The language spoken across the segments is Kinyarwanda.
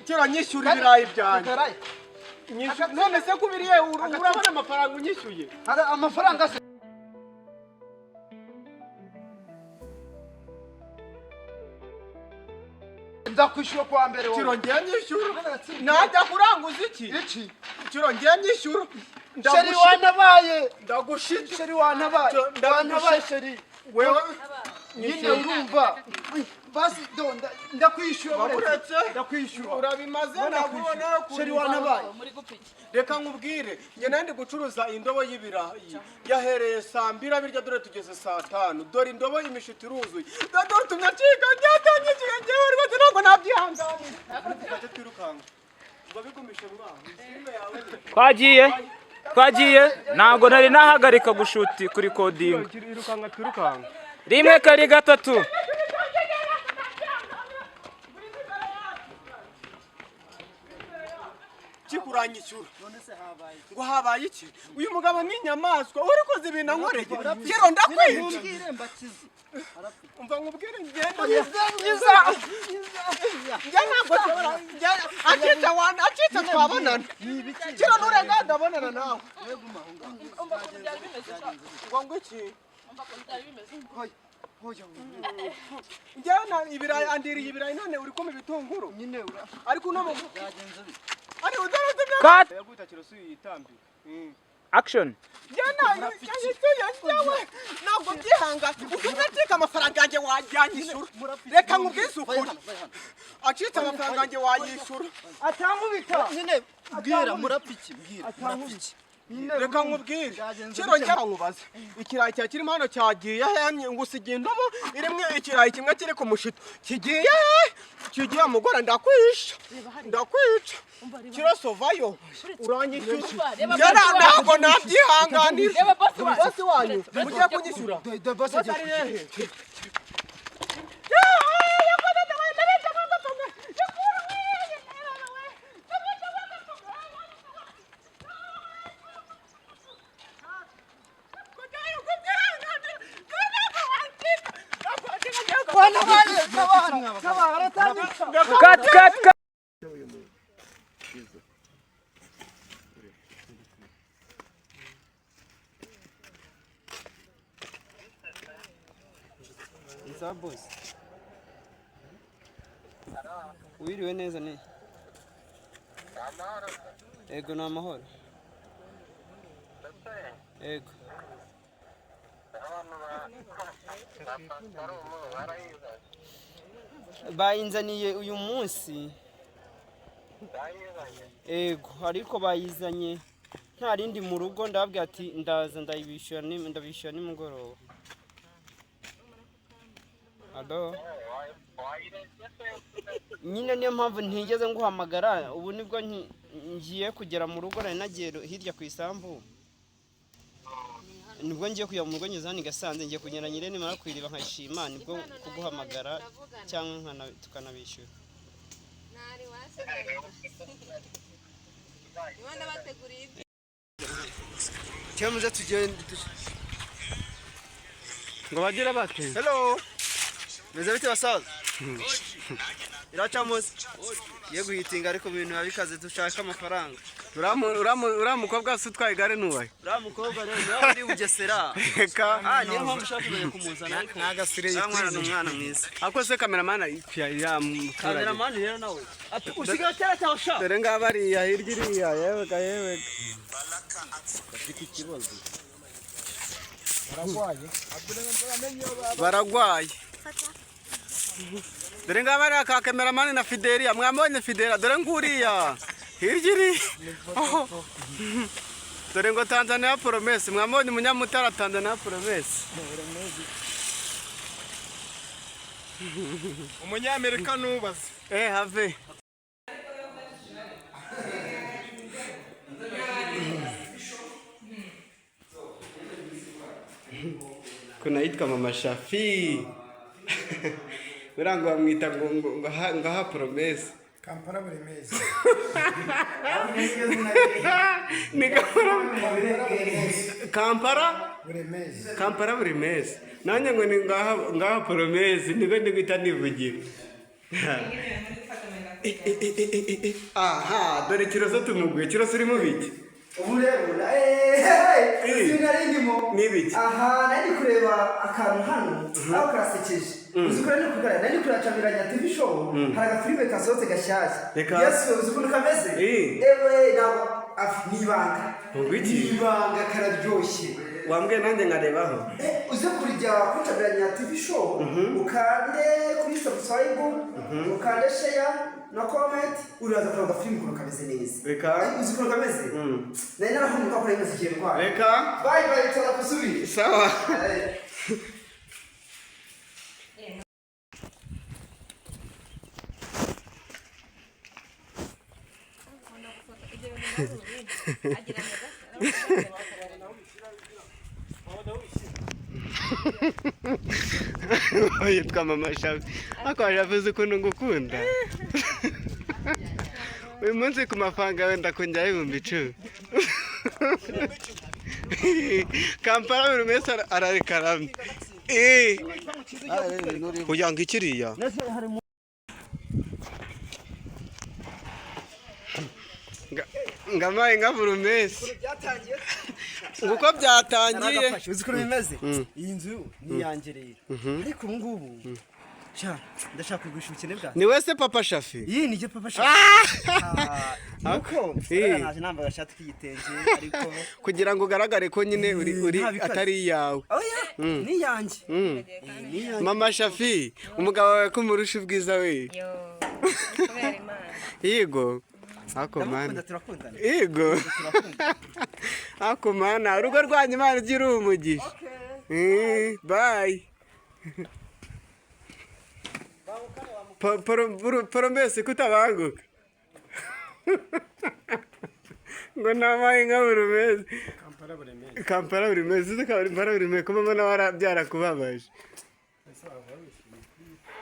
Kira, nyishyura ibirayi byanjye. Karaye. Nyishyura. None se kubiriye urabona amafaranga unyishyuye? Amafaranga se? Nzakwishyura kuwa mbere wowe. Kiro, ngiye nyishyura. Najya kuranguza iki? Iki? Kiro, ngiye nyishyura. Chéri, wanabaye. Ndagushije. Chéri, wanabaye. Wanabaye, chéri. Wewe. Nyine urumva basi do ndakwishyura. Waburetse. Ndakwishyura. Urabimaze, ntabwo. Chéri, wanabaye. Muri gupfa iki? Reka nkubwire, njye nandi gucuruza indobo y'ibirayi yahereye saa 2 birya, dore tugeze saa 5, dore indobo imishito iruzuye. Dore utumye acika, njye njyewe rwose ntabwo nabyihanganira. Tujye twirukanka ngo bigumishe mwaho filime yawe. Twagiye, twagiye, ntabwo nari nahagarika gushuti kuri recordinga. Irukanka, twirukanka. Rimwe, kari, gatatu. Kikuranyishyura ngo habaye iki? Uyu mugabo ni inyamaswa, uri koze ibintu ankoreye. Kiro, ndakwica. Mumbwire mbakize. Umva nkubwire, ngenda ngiza, njye ntabwo nshobora. Acitse wana acitse, twabonana. Kiro, nurenga ndabonana nawe. Umva ukuntu byari bimeze sha. Ngo iki? Umva ukuntu byari bimeze. Hoya. Njyewe na ibirayi andiriye ibirayi, none uri kumpa ibitunguru. Nyine ura Ariko uno mu byagenze bite? Ari udore. Cut. Yaguta kiro si yitambika. Action. Njye njyewe ntabwo byihangana, utumye acika amafaranga yanjye wayanyishyura. Reka nkubwize ukuri, acitse amafaranga yanjye wayishyura. Atankubita. Nyine mbwira, murapfa iki? Mbwira, murapfa iki? Reka nkubwire. Byagenze Kiro, njye nkubaze, ikirayi cya kirimo hano cyagiye he? Ngusigiye indobo irimo ikirayi kimwe kiri ku mushito, kigiye he? Kigiye mugore, ndakwica, ndakwica. Kiro, sovayo, uranyishyura. Reba Njye bosi wanyu. ntabwo nabyihanganira. Reba bosi wanyu. Bosi wanyu mugiye kunyishyura. Bosi. Bosi ari hehe? Wanabaye, tabara, tabara, aratanyica. Cut, cut, cut. Nsa boss. Wiriwe neza ni? Ego, ni amahoro. Ego. Bayinzaniye uyu munsi. Ego, ariko bayizanye nta rindi mu rugo, ndababwira ati ndaza ndayibishyura ndabishyura nimugoroba. Alo? Nyine niyo mpamvu ntigeze nguhamagara, ubu nibwo ngiye kugera mu rugo, nari nagiye hirya ku isambu, nibwo ngiye kujya mu rugo, ngeze hano i Gasanze, ngiye kugenda nyine nimara kuyiriba nkayishima, nibwo kuguhamagara cyangwa tukanabishyura. Ntari wasigaye. Niba bateguriye ibyo. Cyangwa tugende. Ngo bagira bate? Hello, meze bite basaza? Iracamo ye guhitinga, ariko ibintu biba bikaze, dushaka amafaranga. Uriya mukobwa se utwaye igare nubahe? Uriya mukobwa rero niwe uri Bugesera. Reka. Ah, niyo mpamvu ushaka kuzajya kumuzana, ariko uriya mwana ni umwana mwiza. Ako se cameraman ya muturage? Cameraman rero nawe ati usigaye utera cyangwa sha. Dore ngaba ariya hirya iriya, yewega yewega. Afite ikibazo. Baragwaye. Dore ngaba ariya ka cameraman na Fidelia, mwambonye Fidelia, dore nguriya hirya iri. Oh. Dore ngo Tanzania Promesse, mwambonye umunyamutara Tanzania Promesse. Umunyamerika nubaze. Eh, have. Kuna yitwa Mama Shafi. Buriya ngo bamwita ngo ha Promesse. Kampala buri mezi. Ni Kampala, Kampala buri mezi. Kampala buri mezi. Nanjye ngo ni ngaha ngaha Promesse, niko ndi guhita nivugira. Aha, dore Kiroso tumuguye. Kiroso, uri mu biki? Ubu rero eee nari ndimo. Ni ibiki? Aha nari ndi kureba akantu hano aho karasekeje. Uzi ko nari kugaragara, nari kureba Cabiranya TV Show, hari agafilime kasohotse gashyashya. Reka. Yesu, uzi ukuntu kameze? Ewe, ntabwo ni ibanga. Ngo iki? Ni ibanga, kararyoshye. Wambwiye nanjye nkarebaho. Uze kujya kuri Cabiranya TV Show, ukande kuri subscribe, ukande share na comment, uraza kureba agafilime ukuntu kameze neza. Reka. Uzi ukuntu kameze? Nari narahumye ko nari maze igihe ndwaye. Reka. Bye bye, turakusubira. Sawa. Akunda gufata ibyo bintu nawe agira ngo Yitwa Mama Shafi. Ariko Shafi, uzi ukuntu ngukunda? Uyu munsi ku mafaranga wenda kongeraho 10,000. Kampala buri wese ararekaramye. Kugira ngo ikiriya ngamaye nka buri munsi Byatangiye. Nguko byatangiye. Naragafashe. Uzi ukuntu bimeze? Iyi nzu ni iyanjye rero, ariko ubu ngubu sha ndashaka kugurisha ubukene bwanjye. Ni wese Papa Shafi? Iyi ni papa Shafi nuko naje nambaye agashati k'igitenge, ariko Kugira ngo ugaragare ko nyine uri Nta bikaze. atari iyawe. Oya, ni iyanjye. Ni iyanjye. Mama Shafi, umugabo wawe ko umurusha ubwiza we? Yo, kubera Imana. Yego, ako Ndamukunda. mana. Turakundana. Yego, ako mana, urugo rwanyu Imana ijye iruha umugisha. Bye. Poromesi kutabanguka ngo namaye nka buri mezi. Kampala buri mezi, uzi Kampala buri mezi kuba mbona byarakubabaje.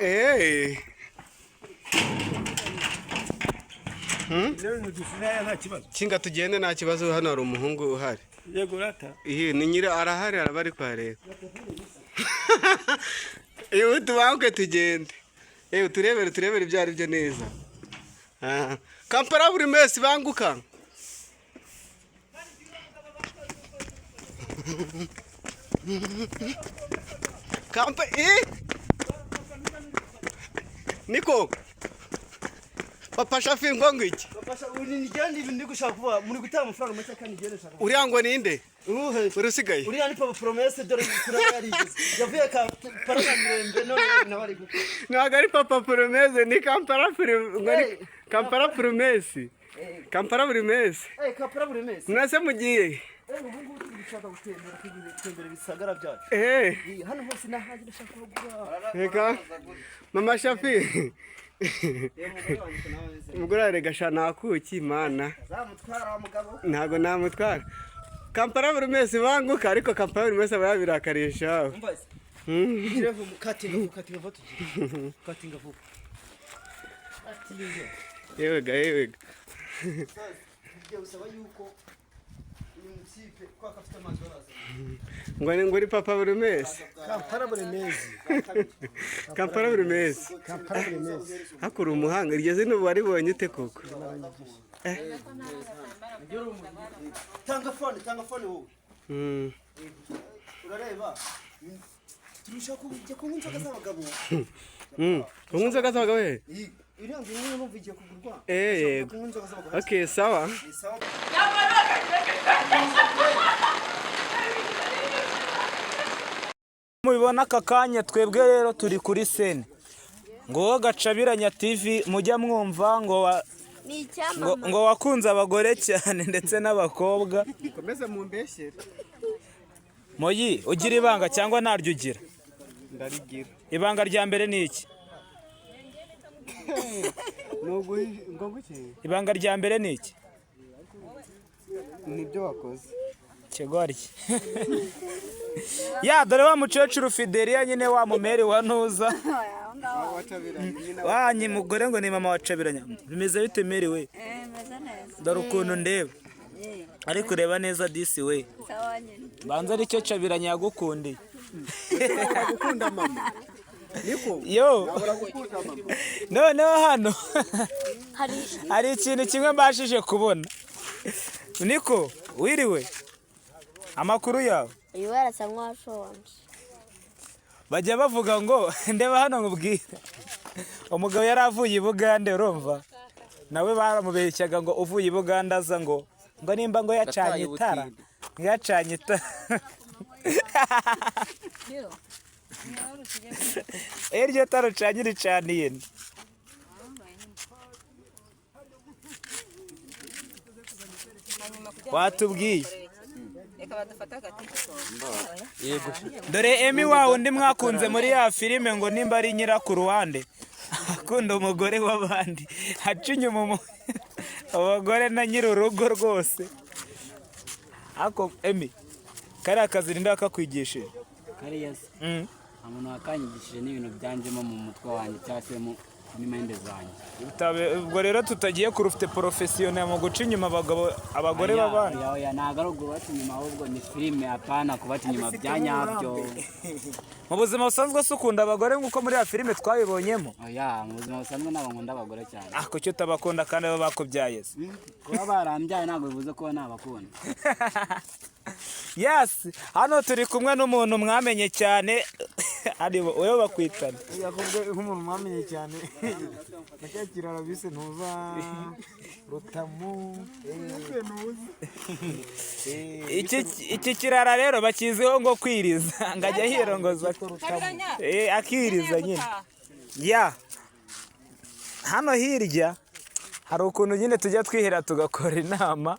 Eh. Kinga tugende, nta kibazo. Hano hari umuhungu uhari. Yego rata. Iyi ni nyira, arahari, araba ari kuhareba. Yewe, tubanguke tugende. Yewe, turebere ibyo ari byo neza. Ah, Kampala buri mesi, banguka. Kampa eh Niko Papa Shafi, ngo ngwiki? Papa, uri nigenda ibintu ndi gushaka kuvuga, muri gutanga amafaranga make kandi ngende nshaka. Uriya ngo ninde? Uruhe? Urusigaye. Uriya ni Papa Promesse, dore kuri yarigeze. Yavuye ka Parama Mirembe none nawe ari gukora. Ntabwo ari Papa Promese, ni Kampala ngo ni Hey. Kampala Promese, Kampala buri mesi. Eh, Kampala buri mesi. Mwese mugiye? Eh, ubu ngubu turi gushaka gutembera ibisagara byacu. Eh. Eh, hano hose nahanjye ndashaka kuhagura. Reka Mama Shafi. Umugore arega sha, nakuki mana. Zamutwara mugabo. Ntabwo namutwara. Kampala buri mesi, banguka. Ariko Kampala buri mesi aba yabirakariye shawe. Umva se. Tugire vuba, katinga vuba, katinga vuba tugire. Katinga vuba. Katinga. Yewe ga, yewe ga. Bigiye gusaba yuko uyu mutipe kwa afite amadolari. Ngo ni ngo uri Papa buri mesi. Kampala buri mezi. Kampala buri mesi. Kampala buri mezi. Hakura umuhanga, iryo zina ubu waribonye ute koko? Tanga phone, tanga phone wowe. Urareba? Turusha kujya kunywa inzoga z'abagabo. Kunywa inzoga z'abagabo he? Iyi iriya nzu niyo mpamvu igiye kugurwa. Eh, yego. Kunywa inzoga z'abagabo. Okay, sawa. Ni sawa. Mubibona aka kanya, twebwe rero turi kuri scene ngo Gacabiranya TV mujya mwumva ngo Ni ngo, icyamamare. ngo wakunze abagore cyane ndetse n'abakobwa. Komeze mumbeshyere. Moyi, ugira ibanga cyangwa ntaryo ugira? Ndarigira. Ibanga rya mbere ni iki? Ngo nguki? Ibanga rya mbere ni iki? Nibyo wakoze. Kigoryi ya, dore wa mukecuru Fideliya nyine, wa mumeri wa ntuza wanyi mugore ngo ni mama wa Cabiranya. Bimeze bite meri we? Meze neza. Dore ukuntu ndeba, ariko ureba neza disi we. Sawa nyine. Banza aricyo Cabiranya yagukundiye. Gukunda mama. Yo, noneho hano hari ikintu kimwe mbashije kubona. Niko wiriwe, amakuru yawe? Uyu we arasa nk'uwashonje. Bajya bavuga ngo, ndeba hano nkubwire, umugabo yari avuye i Bugande, urumva nawe baramubeshyaga ngo uvuye i Bugande aza ngo nimba ngo yacanye itara, ngo yacanye itara. Iryo tara ucanye uricaniye nde? Watubwiye. Reka badufate agati. Dore Emi wa wundi mwakunze muri ya filime ngo nimba ari nyirakuruwande akunda umugore w'abandi, aca inyuma abagore na nyir'urugo rwose. Ako Emi, kariya kazi ninde wakakwigishije? Kariya se? Mm. Nta muntu wakanyigishije, n'ibintu byanjemo mu mutwe wanjye cyangwa se muri mayinde zanjye. Ubwo rero tutagiye kurufite porofesiyoneri mu guca inyuma abagabo, abagore Oya, b'abandi. Oya, oya, ntabwo ari ukubaca inyuma, ahubwo ni filime, apana kubaca inyuma bya nyabyo. Mu buzima busanzwe se ukunda abagore nk'uko muri ya filime twabibonyemo? Oya, mu buzima busanzwe ntabwo nkunda abagore cyane. Ah, kuki utabakunda kandi baba bakubyaye se? Kuba barambyaye ntabwo bivuze kuba nabakunda. Yes, hano turi kumwe n'umuntu mwamenye cyane, ari wowe bakwitana. Yakubwe nk'umuntu mwamenye cyane na cya kirara bise ntuza Rutamu. Iki kirara rero bakiziho ngo kwiriza, ngo ajya hirongoza, akiriza nyine. Ya hano hirya hari ukuntu nyine tujya twihera tugakora inama.